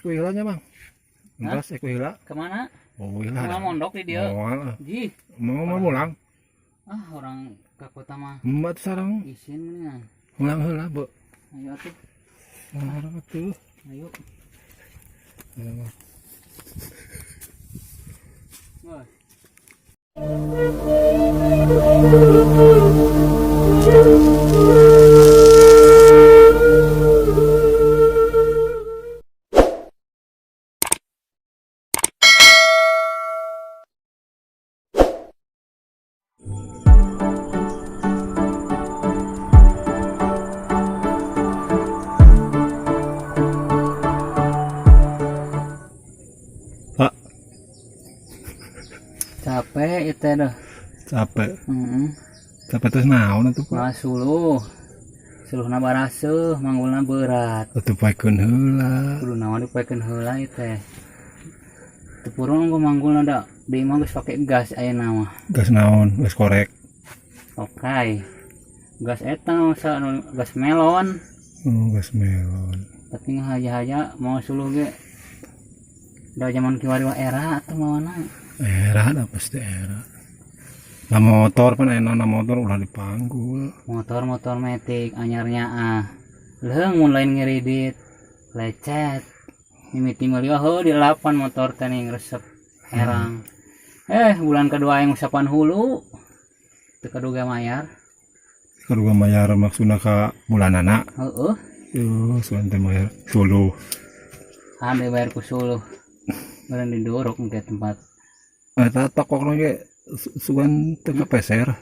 Ek heula nya, Bang. Enggeus ek heula. Kemana? Oh, heula. Mau mondok di dia. Moal. Ji. Mau mau mulang. Ah, orang ke kota mah. Mbak sareng Isin mendingan. Mulang heula, Bu. Ayo atuh. Mulang atuh. Ayo. Ayo. Wah. Pak, Capek itu dah. Capek. Heeh. Capek terus naon atuh, Pak? Malah suluh. Suluhna baraseuh, manggulna berat. Atuh paekeun heula. Kudu naon dipoekeun heula ieu teh. Teu purun gua manggulna da. Di imah geus pake gas ayeuna mah. Gas naon? Gas korek. Oke. Gas eta masa gas melon. Oh, gas melon. Tapi ngahaja-haja mau suluh ge. Da zaman kiwari wa era atuh mawana. Era dah pasti era. Nah motor pan enak, nah motor ulah dipanggul. Motor-motor metik anyarnya ah. Leuheung mun lain ngiridit lecet. Mimiti meuli oh di 8 motor teh ning resep herang. Bulan kedua aing usapan hulu. Teu kaduga mayar. Kaduga mayar maksudna ka bulanana. Heeh. Yuh, suan teh mayar suluh. Ade bayar ku suluh. Meureun didorok ke tempat. Eta tokok ge sugan teu kapeser.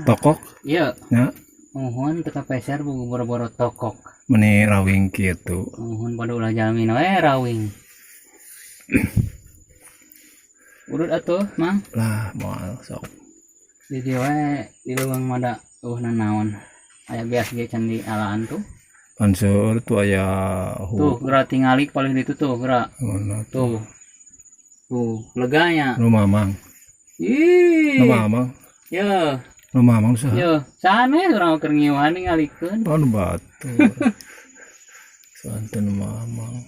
Tokok? Iya. Ya. Muhun teu kapeser buku boro-boro tokok. Meni rawing kitu. Muhun pada ulah jalmi we rawing. Urut atuh, Mang. Lah, moal sok. Di dieu we di leuweung mah da eueuh nanaon. Aya beas ge can di alaan tuh. Pan seueur tuh aya Tuh, geura tingali paling ditu tuh, geura. Mana tuh? Tuh. Tuh, leganya. Nu mamang. Ih. Nu mamang. Ye. Nu mamang saha? Ye, sanes urang keur ngiuhan ningalikeun. Oh, nu batur. Santen mamang.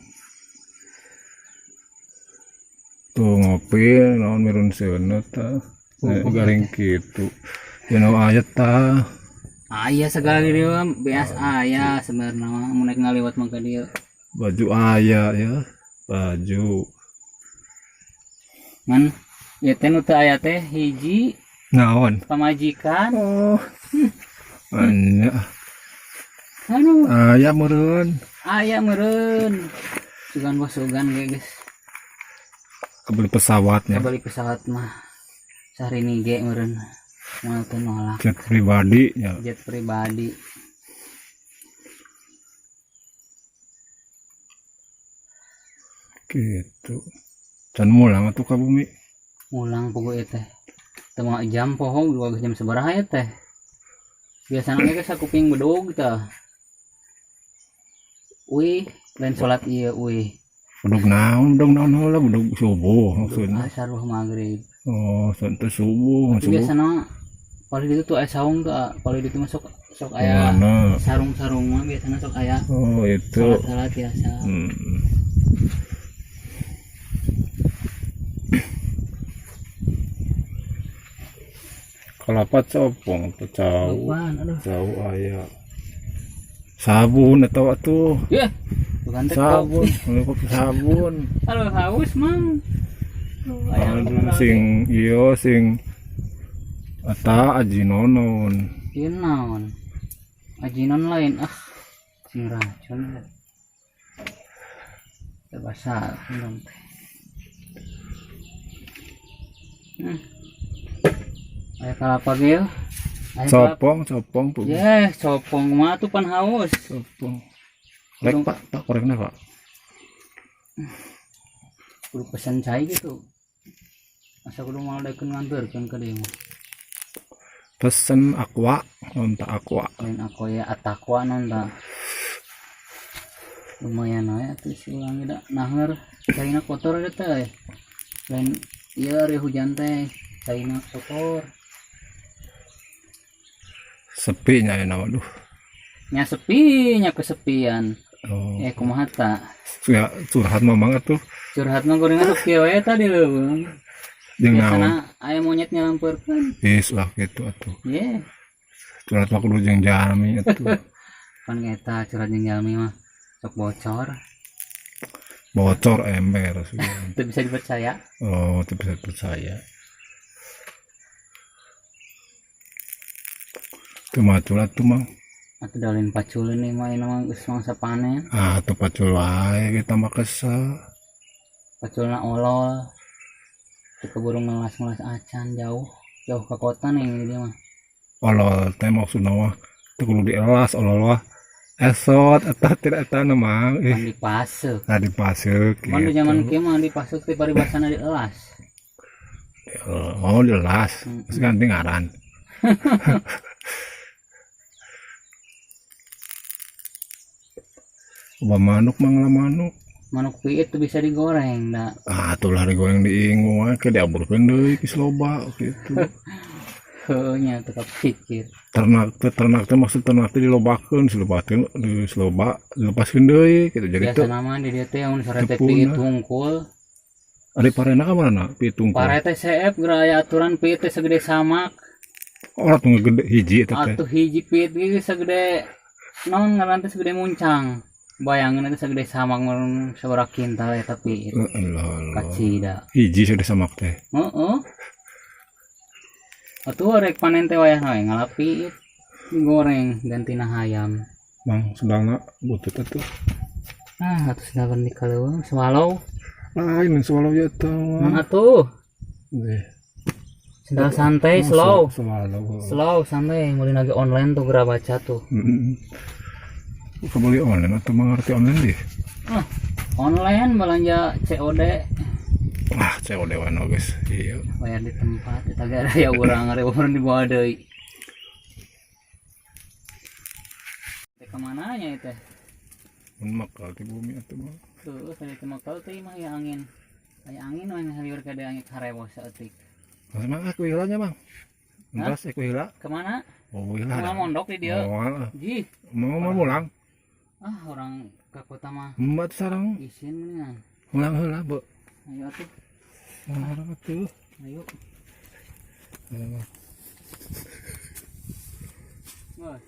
Tuh ngopi naon mirun seuneu tah. Garing kitu. Ya nu aya tah. Aya segala di dieu mah, beas aya sebenarnya mah mun rek ngaliwat mah ka dieu. Baju aya ya, baju. Ngan ieu teh nu teu aya teh hiji naon? Pamajikan. Oh. Anya. Aduh. Aya meureun. Aya meureun. Sugan bos sugan ge geus. Kebeli pesawatnya. Kebeli pesawat mah. Sahrini ge meureun. Moal teu nolak. Jet pribadi ya. Jet pribadi. Gitu. Can mulang atuh ka bumi. Mulang pugu ieu teh. Teu moal jam poho 2 jam sabaraha ieu teh. Biasana ge sakuping bedug tah. Uih, lain salat ieu uih. Bedug naon, bedug naon heula, bedug subuh maksudna. Asar wah maghrib. Oh, teu subuh, Tapi subuh. biasana paling ditu tuh aya saung tuh, paling ditu mah sok aya Mana? sarung-sarung mah biasana sok aya. Oh, itu. Salat-salat biasa. Kelapa copong tuh cau. Apaan? Aduh. Cau aya. Sabun atau atuh. Yeh, bukan teh Sabun, kopi. kopi sabun. Aduh, haus, Mang. Aduh, aya Aduh, apa sing iyo sing eta ajinonon. Ieu naon? Ajinon lain ah. Sing racun. Teu basah dong teh. Aya kalapa ge yeuh. Aya kalapa. Copong, copong tuh. Yeh, copong mah tuh pan haus. Copong. Rek, Pak, Pak korekna, Pak. Kudu pesen cai gitu. Asa kudu moal daekeun nganterkeun ka dieu mah. Pesen aqua, non tak aqua. Lain aqua ya atakwa non tak. Lumayan we atuh si urang ge da naher caina kotor eta teh. Lain ieu ari hujan teh caina kotor. Sepi nya ayeuna mah duh. Nya sepi, nya kesepian. Oh. Kumaha ta? Ya, curhat mamang atuh. Curhat mah gorengan tuh kieu we tadi leuweung. Jeung naon? Biasana aya monyet nyalampeurkeun. Geus lah kitu atuh. Ye. Curhat mah kudu jeung jalmi atuh. Pan eta curhat jeung jalmi mah sok bocor. Bocor ember sih. Teu bisa dipercaya. Oh, teu bisa dipercaya. Teu macul atuh mah. Atuh da lain paculeun nih mah ieu mah geus mangsa panen. Ah, teu pacul wae kita mah kesel. Paculna olol. Teu keburu ngelas-ngelas acan jauh. Jauh ke kota nih dia mah. Olol teh maksudna mah teu kudu dielas olol mah. Esot eta tidak eta na mah. Pan dipaseuk. Nah, dipaseuk Pan di gitu. zaman kieu mah dipaseuk teh paribasana dielas. Oh, dielas. Terus ganti ngaran. Loba manuk mah ngala manuk. Manuk piit tuh bisa digoreng da. Ah, atuh lah digoreng diingu wae ke diaburkeun deui geus loba kitu. Heuh nya teu kapikir. Ternak teh maksud ternak teh dilobakeun, dilobakeun, geus loba dilepaskeun deui kitu. Jadi teu biasa mah di dieu teh mun sore teh tepung piit lah. hungkul. Ari parena ka mana piit hungkul? Pare teh seep geura aya aturan piit teh segede samak. Ora tuh gede hiji eta teh. Atuh hiji piit ge segede naon ngaran teh segede muncang. Bayangin itu segede samak mun sabaraha kintal eta piit. Allah Allah. Kacida. Hiji segede samak teh. Heeh. Atuh rek panen teh wayah we ngala piit goreng gantina hayam. Mang sendalna butut atuh. Ah, atuh sendal di kaleuweung swallow. Lain swallow ya teh. Mang atuh. Nggih. Sendal santai Oh, slow. Swallow. Slow santai mulai lagi online tuh geura baca tuh. Heeh. Kebeli online atau mengerti online deh? Ah, online belanja COD. Ah, COD wae no, guys. Iya. Bayar di tempat eta ge aya urang ari urang dibawa deui. Teh kemana nya itu? Mun makal di bumi atuh mah. Tuh, tadi teh makal teh mah ya angin. Aya angin mah ngaliur ka deui angin harewos saeutik. Mas mang aku heula nya, Bang. Entas aku heula. Kemana? Oh, heula. Mau mondok di dieu. Moal. Jih. Mau mau mulang. Ah, orang ke kota mah. Embat sareng. Isin mendingan. Mulang heula, Bu. Ayo atuh. Mulang atuh. Ayo. Ayo. Wah.